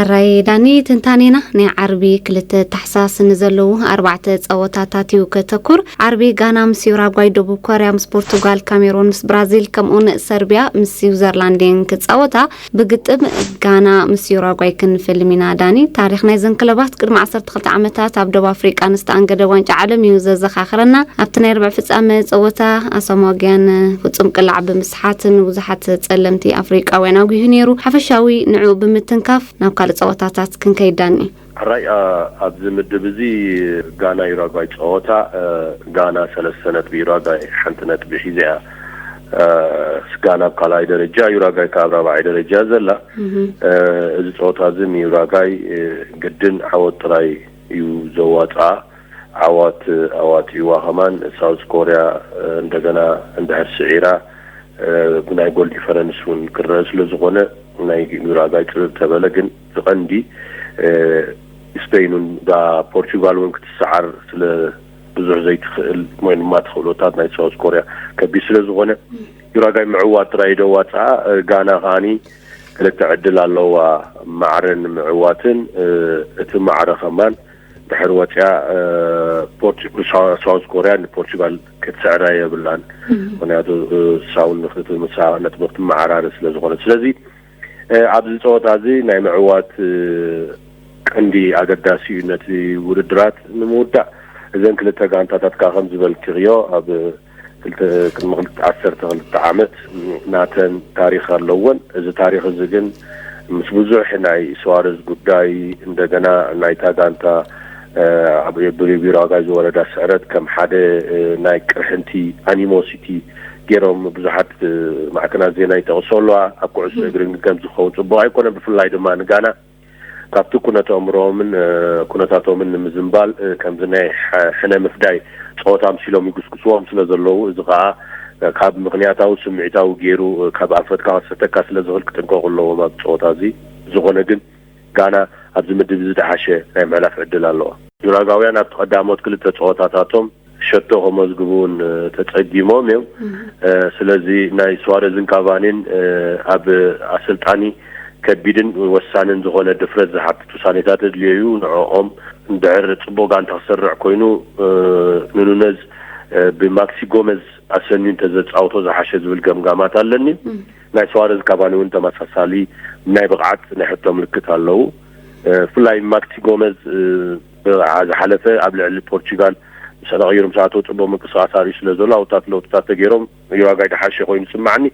ኣራይ ዳኒ፣ ትንታኔና ናይ ዓርቢ ክልተ ታሕሳስ ንዘለዉ ኣርባዕተ ጸወታታት እዩ ከተኩር። ዓርቢ ጋና ምስ ዩራጓይ፣ ደቡብ ኮርያ ምስ ፖርቱጋል፣ ካሜሮን ምስ ብራዚል ከምኡውን ሰርቢያ ምስ ስዊዘርላንድ እየን ክጻወታ። ብግጥም ጋና ምስ ዩራጓይ ክንፍልም ኢና። ዳኒ፣ ታሪኽ ናይዘን ክለባት ቅድሚ ዓሰርተ ክልተ ዓመታት ኣብ ደቡብ ኣፍሪቃ ንዝተኣንገደ ዋንጫ ዓለም እዩ ዘዘኻኽረና። ኣብቲ ናይ ርብዕ ፍጻመ ጸወታ ኣሳማጊያን ፍጹም ቅላዕ ብምስሓትን ብዙሓት ጸለምቲ ኣፍሪቃውያን ኣጉሂ ነይሩ። ሓፈሻዊ ንዕኡ ብምትንካፍ ናብ ካልእ ጸወታታት ክንከይድ ዳኒ። ሕራይ፣ ኣ-፣ ኣብዚ ምድብ እዚ ጋና ዩራጓይ ጸወታ፣ እ፣ ጋና ሰለስተ ነጥቢ፣ ዩራጓይ ሓንቲ ነጥቢ ሒዛ እያ፣ እ፣ ጋና ኣብ ካልኣይ ደረጃ፣ ዩራጓይ ከኣ ኣብ ራብዓይ ደረጃ ዘላ። እህ። እ፣ እዚ ጸወታ እዚ ንዩራጓይ፣ እ፣ ግድን ዓወት ጥራይ እዩ ዘዋጽኣ። ዓዋት ኣዋጺእዋ ከማን ሳውዝ ኮርያ፣ እ፣ እንደገና እንድሕር ስዒራ፣ እ፣ ብናይ ጎል ዲፈረንስ እውን ክረአ ስለ ዝኾነ ናይ ዩራጋይ ጽብብ ተበለ፣ ግን ዝቐንዲ፣ እ፣ ስፔን እውን ዳ ፖርቹጋል እውን ክትሰዓር ስለ ብዙሕ ዘይትኽእል ወይ ድማ ተኽእሎታት ናይ ሳውዝ ኮርያ ከቢድ ስለ ዝኾነ፣ ዩራጋይ ምዕዋት ጥራይ ደዋፅኣ። እ፣ ጋና ከዓኒ ክልተ ዕድል ኣለዋ ማዕረ ንምዕዋትን፣ እ፣ እቲ ማዕረ ከማን ድሕሪ ወፂኣ፣ እ፣ ፖርቹ-፣ ሳ-፣ ሳውዝ ኮርያ ንፖርቹጋል ክትስዕራ የብላን። እም። ምክንያቱ፣ እ፣ ሳውን ንክት-፣ ምሳ-፣ ነጥቢ ክትመዓራረ ስለ ዝኾነ። ስለዚ፣ እ፣ ኣብዚ ፀወታ እዚ ናይ ምዕዋት፣ እ፣ ቀንዲ ኣገዳሲ እዩ ነቲ ውድድራት ንምውዳእ። እዘን ክልተ ጋንታታት ከዓ ከም ዝበልክዮ ኣብ ክልተ፣ ቅድሚ ክልተ፣ ዓሰርተ ክልተ ዓመት ናተን ታሪኽ ኣለወን። እዚ ታሪኽ እዚ ግን ምስ ብዙሕ ናይ ስዋረዝ ጉዳይ፣ እንደገና ናይታ ጋንታ፣ እ፣ ኣብ ብሪቢሮ ኣጋይ ዝወረዳ ስዕረት ከም ሓደ፣ እ፣ ናይ ቅርሕንቲ ኣኒሞሲቲ ገይሮም ብዙሓት፣ እ፣ ማዕከናት ዜና ይጠቕሶ ኣለዋ። ኣብ ኩዕሶ እም። እግሪ ግን ከም ዝኸውን ጽቡቕ ኣይኮነን። ብፍላይ ድማ ንጋና ካብቲ ኩነተ ኣእምሮኦምን፣ እ፣ ኩነታቶምን ንምዝንባል፣ እ፣ ከምዚ ናይ ሐ-፣ ሕነ ምፍዳይ ጸወታ ኣምሲሎም ይጉስጉስዎም ስለ ዘለዉ፣ እዚ ኸኣ፣ እ፣ ካብ ምኽንያታዊ ስምዒታዊ ገይሩ፣ እ፣ ካብ ኣንፈትካ ክሰተካ ስለ ዝኽእል ክጥንቀቑ ኣለዎም ኣብዚ ጸወታ እዚ። ዝኾነ ግን ጋና ኣብዚ ምድብ እዚ ዝደሓሸ ናይ ምሕላፍ ዕድል ኣለዋ። ዩራጋውያን ኣብቲ ቀዳሞት ክልተ ጸወታታቶም ሸቶ ከመዝግቡ እውን፣ እ፣ ተጸጊሞም እዮም። እም። እ፣ ስለዚ ናይ ስዋረዝን ካቫኒን፣ እ፣ ኣብ ኣሰልጣኒ ከቢድን ወሳንን ዝኾነ ድፍረት ዝሓትት ውሳኔታት ኣድልዮ እዩ። ንዕኦም እንድሕር ጽቡቕ ጋንታ ክሰርዕ ኮይኑ፣ እ፣ ንኑነዝ፣ እ፣ ብማክሲ ጎመዝ ኣሰንዩ እንተዘጻውቶ ዝሓሸ ዝብል ገምጋማት ኣለኒ። እም። ናይ ስዋረዝ ካቫኒ እውን ተመሳሳሊ ናይ ብቕዓት ናይ ሕቶ ምልክት ኣለዉ። እ፣ ብፍላይ ማክሲ ጎመዝ፣ እ፣ ዝሓለፈ ኣብ ልዕሊ ፖርቹጋል ምስ ተቐይሩ ምስ ኣተው ጽቡቕ ምንቅስቓስ ኣርእዩ ስለ ዘሎ፣ ኣብታት ለውጥታት ተገይሮም ዩራጋይ ድሓሸ ኮይኑ ይስማዓኒ።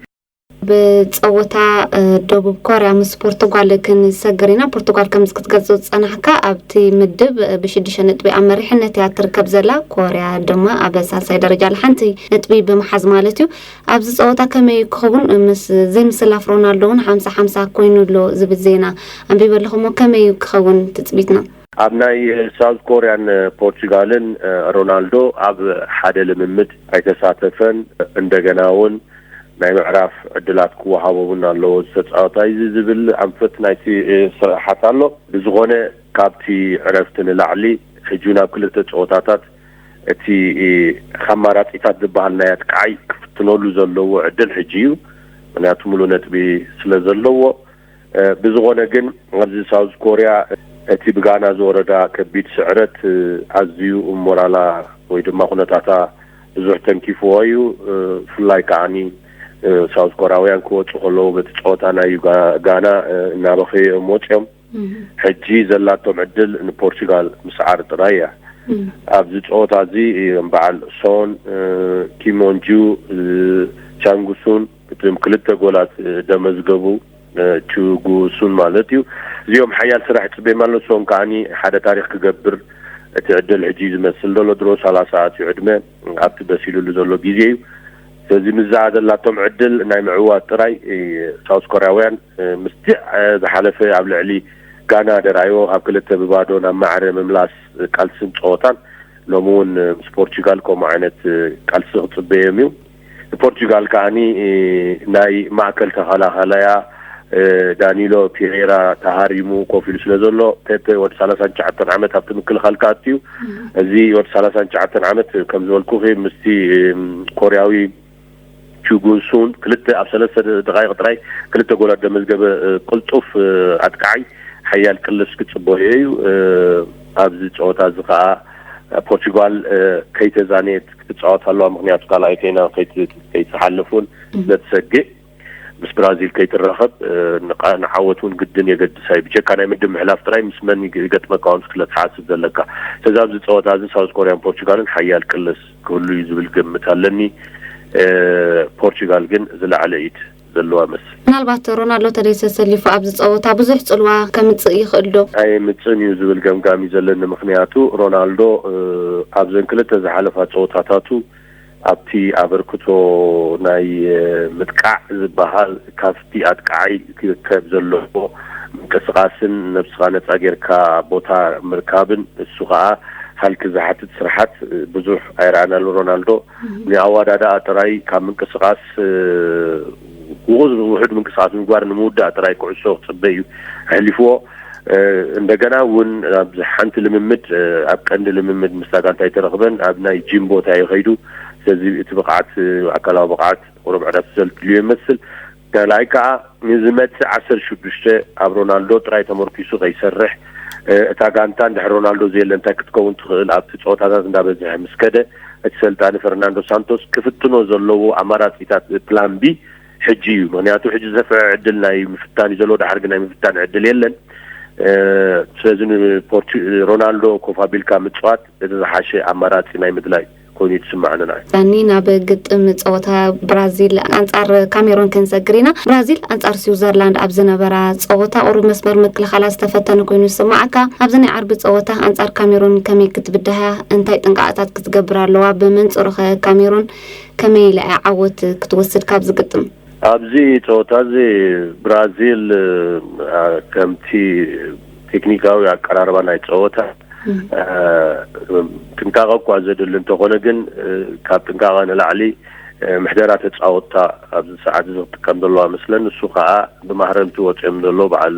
ብጸወታ፣ እ፣ ደቡብ ኮርያ ምስ ፖርቱጋል ክንሰግር ኢና። ፖርቱጋል ከምዚ ክትገልጾ ዝጸናሕካ ኣብቲ ምድብ፣ እ፣ ብሽዱሽተ ነጥቢ ኣብ መሪሕነት እያ ትርከብ ዘላ። ኮርያ ድማ ኣብ ሳልሳይ ደረጃ ኣላ፣ ሓንቲ ነጥቢ ብምሓዝ ማለት እዩ። ኣብዚ ጸወታ ከመይ እዩ ክኸውን? ምስ ዘይምስላፍ ሮናልዶ እውን ሓምሳ ሓምሳ ኮይኑ ኣሎ ዝብል ዜና ኣንቢበ ኣለኹ እሞ ከመይ እዩ ክኸውን ትጽቢትና? ኣብ ናይ ሳውዝ ኮርያን ፖርቹጋልን፣ እ፣ ሮናልዶ ኣብ ሓደ ልምምድ ኣይተሳተፈን። እንደገና እውን ናይ ምዕራፍ ዕድላት ክወሃቦ እውን ኣለዎ ዝተጻወታይ እዚ ዝብል ኣንፈት ናይቲ፣ እ፣ ስራሓት ኣሎ። ብዝኾነ ካብቲ ዕረፍቲ ንላዕሊ ሕጂ ናብ ክልተ ጸወታታት እቲ፣ እ፣ ካብ ኣማራጺታት ዝበሃል ናይ ኣጥቃዓይ ክፍትነሉ ዘለዎ ዕድል ሕጂ እዩ። ምክንያቱ ሙሉእ ነጥቢ ስለ ዘለዎ፣ እ፣ ብዝኾነ ግን ኣብዚ ሳውዝ ኮርያ እቲ ብጋና ዝወረዳ ከቢድ ስዕረት፣ እ፣ ኣዝዩ ሞራላ ወይ ድማ ኩነታታ ብዙሕ ተንኪፍዎ እዩ። እ፣ ብፍላይ ከዓኒ፣ እ፣ ሳውዝ ኮርያውያን ክወፁ ከለዉ በቲ ፀወታ ናይ ዩጋ-፣ ጋና፣ እ፣ እናበኸዩ እዮም ወፂኦም። እም። ሕጂ ዘላቶም ዕድል ንፖርቹጋል ምስዓር ጥራይ እያ። እም። ኣብዚ ፀወታ እዚ እዮም በዓል ሶን፣ እ፣ ኪሞንጁ፣ እ፣ ቻንጉሱን እቶም ክልተ ጎላት፣ እ፣ ደመዝገቡ፣ እ፣ ቹጉሱን ማለት እዩ። እዚኦም ሓያል ስራሕ ይፅበዮም ኣሎ። ሶን ከዓኒ ሓደ ታሪኽ ክገብር እቲ ዕድል ሕጂ ዝመስል ዘሎ ድሮ ሰላሳ ኣትዩ ዕድመ ኣብቲ በሲሉሉ ዘሎ ግዜ እዩ። ስለዚ ምስዛ ዘላቶም ዕድል ናይ ምዕዋት ጥራይ፣ እ፣ ሳውስ ኮርያውያን፣ እ፣ ምስቲ፣ እ፣ ዝሓለፈ ኣብ ልዕሊ ጋና ደርኣዮ ኣብ ክልተ ብባዶ ናብ ማዕረ ምምላስ ቃልስን ፀወታን ሎሚ እውን ምስ ፖርቹጋል ከምኡ ዓይነት ቃልሲ ክፅበዮም እዩ። ንፖርቹጋል ከዓኒ ናይ ማእከል ተኸላኸላያ ዳኒሎ ፒሬራ ተሃሪሙ ኮፍ ኢሉ ስለ ዘሎ ፔፔ ወዲ ሰላሳን ትሽዓተን ዓመት ኣብቲ ምክልኻል ክኣቱ እዩ። እዚ ወዲ ሰላሳን ትሽዓተን ዓመት ከም ዝበልኩኺ ምስቲ ኮርያዊ ቹጉንሱን ክልተ ኣብ ሰለስተ ደቃይቕ ጥራይ ክልተ ጎላት ዘመዝገበ፣ እ፣ ቅልጡፍ፣ እ፣ ኣጥቃዓይ ሓያል ቅልስ ክጽበዮ እዩ። ኣብዚ ጸወታ እዚ ከዓ ፖርቹጋል ከይተዛነየት ክትጻወት ኣለዋ። ምክንያቱ ካልኣይ ኮይና ከይትሓልፍ እውን ስለትሰግእ፣ ምስ ብራዚል ከይትራኸብ ንዓወት እውን ግድን የገድሳ እዩ። ብጀካ ናይ ምድብ ምሕላፍ ጥራይ ምስ መን ይገጥመካ እውን ክትለ ትሓስብ ዘለካ። ስለዚ ኣብዚ ጸወታ እዚ ሳውዝ ኮርያን ፖርቹጋልን ሓያል ቅልስ ክህሉ እዩ ዝብል ግምት ኣለኒ። ፖርቹጋል ግን ዝለዓለ ኢድ ዘለዋ መስል። ምናልባት ሮናልዶ ተደይሰ ሰሊፉ ኣብዚ ጸወታ ብዙሕ ጽልዋ ከምጽእ ይኽእል ዶ? ኣየምጽእን እዩ ዝብል ገምጋም እዩ ዘለኒ። ምክንያቱ ሮናልዶ ኣብዘን ክልተ ዝሓለፋ ጸወታታቱ ኣብቲ ኣበርክቶ ናይ ምጥቃዕ ዝበሃል ካብቲ ኣጥቃዓይ ክርከብ ዘለዎ ምንቅስቃስን ነብስኻ ነጻ ጌርካ ቦታ ምርካብን እሱ ከዓ ሃልኪ ዝሓትት ስርሓት ብዙሕ ኣይረኣናሉ ሮናልዶ። ንኣዋዳዳኣ ጥራይ ካብ ምንቅስቃስ ውቁዝ ውሕድ ምንቅስቃስ ምግባር ንምውዳእ ጥራይ ኩዕሶ ክጽበ እዩ ኣሕሊፍዎ። እንደገና እውን ኣብዚ ሓንቲ ልምምድ ኣብ ቀንዲ ልምምድ ምስታ ጋንታ ኣይተረኽበን ኣብ ናይ ጂም ቦታ እዩ ከይዱ። ስለዚ እቲ ብቕዓት ኣካላዊ ብቕዓት ቁሩብ ዕረፍቲ ዘድልዮ ይመስል። ካልኣይ ከዓ ንዝመፅእ ዓሰርተ ሽዱሽተ ኣብ ሮናልዶ ጥራይ ተመርኪሱ ከይሰርሕ እታ ጋንታ እንድሕር ሮናልዶ ዘየለ እንታይ ክትከውን ትኽእል ኣብቲ ፀወታታት እንዳበዝሐ ምስ ከደ እቲ ሰልጣኒ ፈርናንዶ ሳንቶስ ክፍትኖ ዘለዎ ኣማራፂታት ፕላን ቢ ሕጂ እዩ። ምክንያቱ ሕጂ ዝሰፍዐ ዕድል ናይ ምፍታን እዩ ዘለዎ። ዳሕር ግን ናይ ምፍታን ዕድል የለን። ስለዚ ሮናልዶ ኮፍ ኣቢልካ ምፅዋት እቲ ዝሓሸ ኣማራፂ ናይ ምድላይ ኮይኑ እዩ ትስማዕኒ ንዓይ። ዳኒ ናብ ግጥም ፀወታ ብራዚል ኣንፃር ካሜሮን ክንሰግር ኢና። ብራዚል ኣንፃር ስዊዘርላንድ ኣብ ዝነበራ ፀወታ ቁሩብ መስመር ምክልኻላ ዝተፈተነ ኮይኑ ዝስማዓካ። ኣብዚ ናይ ዓርቢ ፀወታ ኣንፃር ካሜሮን ከመይ ክትብድሃ እንታይ ጥንቃቐታት ክትገብር ኣለዋ? ብመንፅሩኸ ካሜሮን ከመይ ኢላ እያ ዓወት ክትወስድ ካብዚ ግጥም? ኣብዚ ፀወታ እዚ ብራዚል ከምቲ ቴክኒካዊ ኣቀራርባ ናይ ፀወታ ጥንቃቐ እኳ ዘድሊ እንተኾነ ግን ካብ ጥንቃቐ ንላዕሊ ምሕደራ ተፃወትታ ኣብዚ ሰዓት እዚ ክትጥቀም ዘለዋ መስለን። ንሱ ከዓ ብማህረምቲ ወፂኦም ዘሎ በዓል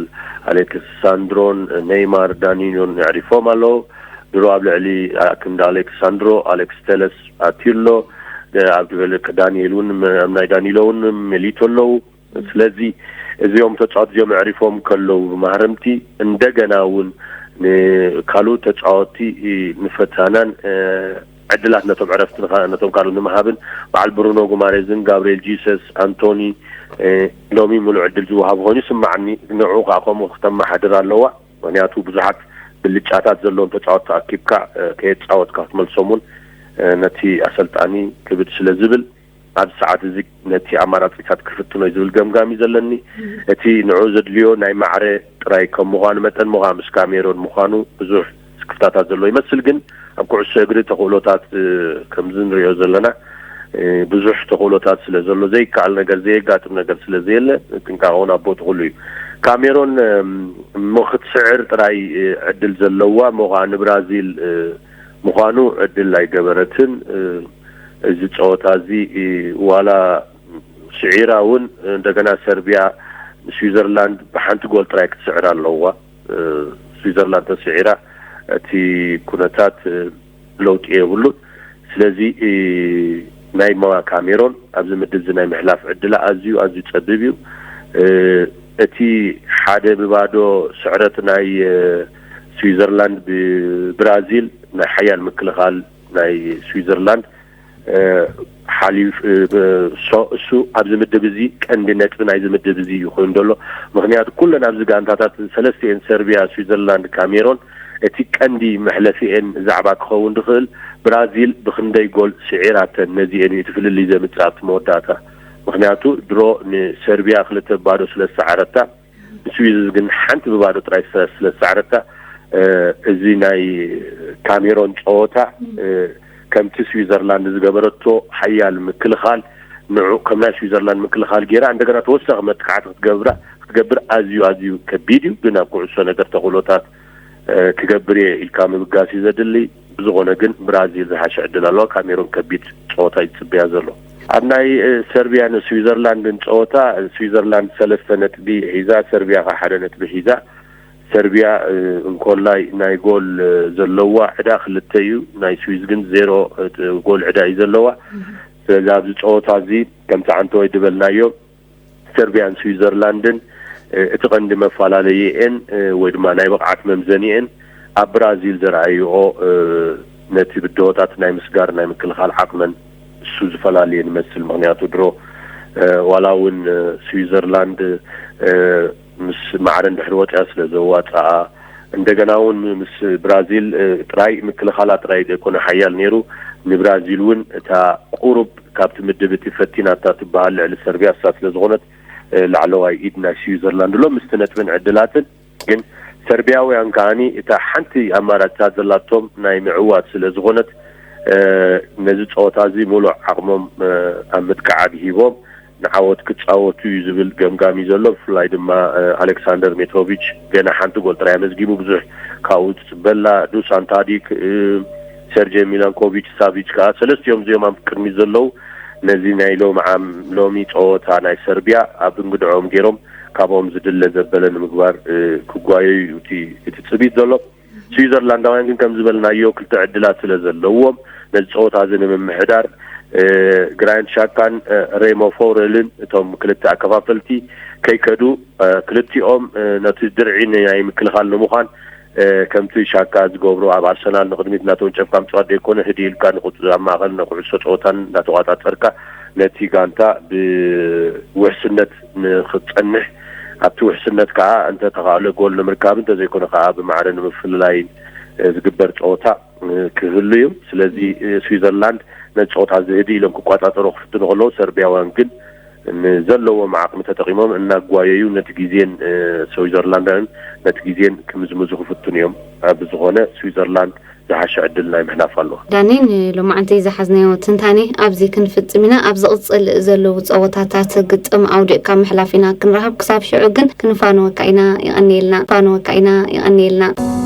ኣሌክስ ሳንድሮን ኔይማር ዳኒኖን የዕሪፎም ኣለዉ። ድሮ ኣብ ልዕሊ ክንዲ ኣሌክሳንድሮ ኣሌክስ ቴለስ ኣትዩ ኣሎ። ኣብ ልዕሊ ዳንኤል እውን ኣብ ናይ ዳኒሎ እውን መሊቶ ኣለዉ። ስለዚ እዚኦም ተፃወት እዚኦም ኣዕሪፎም ከለዉ ብማህረምቲ እንደገና እውን ንካልኡ ተፃወቲ ንፈታናን ዕድላት ነቶም ዕረፍቲ ነቶም ካልኡ ንምሃብን በዓል ብሩኖ ጉማሬዝን ጋብርኤል ጂሰስ ኣንቶኒ ሎሚ ሙሉእ ዕድል ዝወሃቡ ኮይኑ ይስማዓኒ። ንዑ ከዓ ከምኡ ክተመሓድር ኣለዋ። ምክንያቱ ብዙሓት ብልጫታት ዘለዎም ተፃወትቲ ኣኪብካ ከየፃወትካ ክትመልሶም እውን ነቲ ኣሰልጣኒ ክብድ ስለ ዝብል ኣብዚ ሰዓት እዚ ነቲ ኣማራፂታት ክፍትኖ እዩ ዝብል ገምጋም እዩ ዘለኒ። እቲ ንዑ ዘድልዮ ናይ ማዕረ ጥራይ ከም ምኳኑ መጠን ምኳ ምስ ካሜሮን ምኳኑ ብዙሕ ስክፍታታት ዘሎ ይመስል። ግን ኣብ ኩዕሶ እግሪ ተኽእሎታት ከምዚ ንሪኦ ዘለና ብዙሕ ተኽእሎታት ስለ ዘሎ ዘይከኣል ነገር ዘየጋጥም ነገር ስለ ዘየለ ጥንቃቐ እውን ኣብ ቦቱ ኩሉ እዩ። ካሜሮን እሞ ክትስዕር ጥራይ ዕድል ዘለዋ እሞ ከዓ ንብራዚል ምዃኑ ዕድል ኣይገበረትን። እዚ ፀወታ እዚ ዋላ ስዒራ እውን እንደገና ሰርቢያ ንስዊዘርላንድ ብሓንቲ ጎል ጥራይ ክትስዕር ኣለዋ። ስዊዘርላንድ ተስዒራ እቲ ኩነታት ለውጢ የብሉን። ስለዚ ናይ ማ ካሜሮን ኣብዚ ምድብ እዚ ናይ ምሕላፍ ዕድላ ኣዝዩ ኣዝዩ ጸቢብ እዩ። እቲ ሓደ ብባዶ ስዕረት ናይ ስዊዘርላንድ ብብራዚል ናይ ሓያል ምክልኻል ናይ ስዊዘርላንድ ሓሊፍ እሱ ኣብዚ ምድብ እዚ ቀንዲ ነጥቢ ናይዚ ምድብ እዚ እዩ ኮይኑ ዘሎ። ምክንያቱ ኩለን ኣብዚ ጋንታታት ሰለስቲኤን ሰርቢያ፣ ስዊዘርላንድ፣ ካሜሮን እቲ ቀንዲ መሕለፊኤን ዛዕባ ክኸውን ዝኽእል ብራዚል ብክንደይ ጎል ስዒራተን ነዚኤን እዩ እቲ ፍልልይ ዘምፅእ ኣብቲ መወዳእታ። ምክንያቱ ድሮ ንሰርቢያ ክልተ ባዶ ስለ ዝሰዓረታ ንስዊዝ ግን ሓንቲ ብባዶ ጥራይ ስለ ዝሰዓረታ እዚ ናይ ካሜሮን ፀወታ ከምቲ ስዊዘርላንድ ዝገበረቶ ሓያል ምክልኻል ንዑ ከም ናይ ስዊዘርላንድ ምክልኻል ገይራ እንደገና ተወሳኺ መጥቃዕቲ ክትገብራ ክትገብር ኣዝዩ ኣዝዩ ከቢድ እዩ። ግን ኣብ ኩዕሶ ነገር ተኽእሎታት ክገብር እየ ኢልካ ምብጋስ እዩ ዘድሊ። ብዝኾነ ግን ብራዚል ዝሓሸ ዕድል ኣለዋ። ካሜሩን ከቢድ ፀወታ እዩ ዝፅበያ ዘሎ። ኣብ ናይ ሰርቢያን ስዊዘርላንድን ፀወታ ስዊዘርላንድ ሰለስተ ነጥቢ ሒዛ፣ ሰርቢያ ከ ሓደ ነጥቢ ሒዛ። ሰርቢያ እንኮላይ ናይ ጎል ዘለዋ ዕዳ ክልተ እዩ፣ ናይ ስዊዝ ግን ዜሮ ጎል ዕዳ እዩ ዘለዋ። ስለዚ ኣብዚ ፀወታ እዚ ከምቲ ዓንተወይ ዝበልናዮ ሰርቢያን ስዊዘርላንድን እቲ ቀንዲ መፈላለይኤን ወይ ድማ ናይ ብቕዓት መምዘኒኤን ኣብ ብራዚል ዘርኣይኦ ነቲ ብድሆታት ናይ ምስጋር ናይ ምክልኻል ዓቕመን እሱ ዝፈላለየ ንመስል። ምኽንያቱ ድሮ ዋላ እውን ስዊዘርላንድ ምስ ማዕረ እንድሕሪ ወፅያ ስለ ዘዋፅኣ፣ እንደገና እውን ምስ ብራዚል ጥራይ ምክልኻላ ጥራይ ዘይኮነ ሓያል ነይሩ፣ ንብራዚል እውን እታ ቁሩብ ካብቲ ምድብ እቲ ፈቲናታ ትበሃል ልዕሊ ሰርቢያ እሳ ስለ ዝኾነት ላዕለዋይ ኢድ ናይ ስዊዘርላንድ ኣሎ። ምስቲ ነጥብን ዕድላትን ግን ሰርቢያውያን ከዓኒ እታ ሓንቲ ኣማራፅታት ዘላቶም ናይ ምዕዋት ስለ ዝኾነት ነዚ ፀወታ እዚ ሙሉእ ዓቕሞም ኣብ ምጥቃዕ ኣድሂቦም ንዓወት ክፃወቱ እዩ ዝብል ገምጋም እዩ ዘሎ። ብፍላይ ድማ ኣሌክሳንደር ሜትሮቪች ገና ሓንቲ ጎል ጥራይ ኣመዝጊቡ፣ ብዙሕ ካብኡ ትፅበላ። ዱሳን ታዲክ፣ ሰርጀ ሚላንኮቪች ሳቪች ከዓ ሰለስቲኦም እዚኦም ኣብ ቅድሚት ዘለዉ ነዚ ናይ ሎሚ ዓም ሎሚ ፀወታ ናይ ሰርቢያ ኣብ እንግድዖም ገይሮም ካብኦም ዝድለ ዘበለ ንምግባር ክጓየዩ እዩ እቲ እቲ ፅቢት ዘሎ። ስዊዘርላንዳውያን ግን ከም ዝበልናዮ ክልተ ዕድላት ስለ ዘለዎም ነዚ ፀወታ እዚ ንምምሕዳር ግራንድ ሻካን ሬሞ ፎረልን እቶም ክልተ ኣከፋፈልቲ ከይከዱ ክልቲኦም ነቲ ድርዒ ናይ ምክልኻል ንምዃን ከምቲ ሻካ ዝገብሮ ኣብ ኣርሰናል ንቕድሚት እናተወንጨፍካ ምፅዋት ዘይኮነ ህድእ ኢልካ ንቁፅ ኣብ ማእኸል ንኩዕሶ ፀወታን እናተቋፃፀርካ ነቲ ጋንታ ብውሕስነት ንክፀንሕ ኣብቲ ውሕስነት ከዓ እንተተኻእለ ጎል ንምርካብ እንተዘይኮነ ከዓ ብማዕረ ንምፍልላይ ዝግበር ፀወታ ክህሉ እዩ። ስለዚ ስዊዘርላንድ ነቲ ፀወታ እዚ ህድእ ኢሎም ክቋፃፀሮ ክፍትኑ ከለዉ ሰርቢያውያን ግን ንዘለዎም ዓቕሚ ተጠቒሞም እናጓየዩ ነቲ ግዜን ስዊዘርላንዳውያን ነቲ ግዜን ክምዝምዙ ክፍትኑ እዮም። ብዝኾነ ስዊዘርላንድ ዝሓሸ ዕድል ናይ ምሕላፍ ኣለዋ። ዳኒ፣ ንሎማዓንቲ ዝሓዝናዮ ትንታኔ ኣብዚ ክንፍጽም ኢና። ኣብ ዝቕጽል ዘለዉ ጸወታታት ግጥም ኣውዲቕካ ምሕላፍ ኢና ክንረኽብ። ክሳብ ሽዑ ግን ክንፋነወካ ኢና። የቐንየልና። ፋነወካ ኢና። የቐንየልና።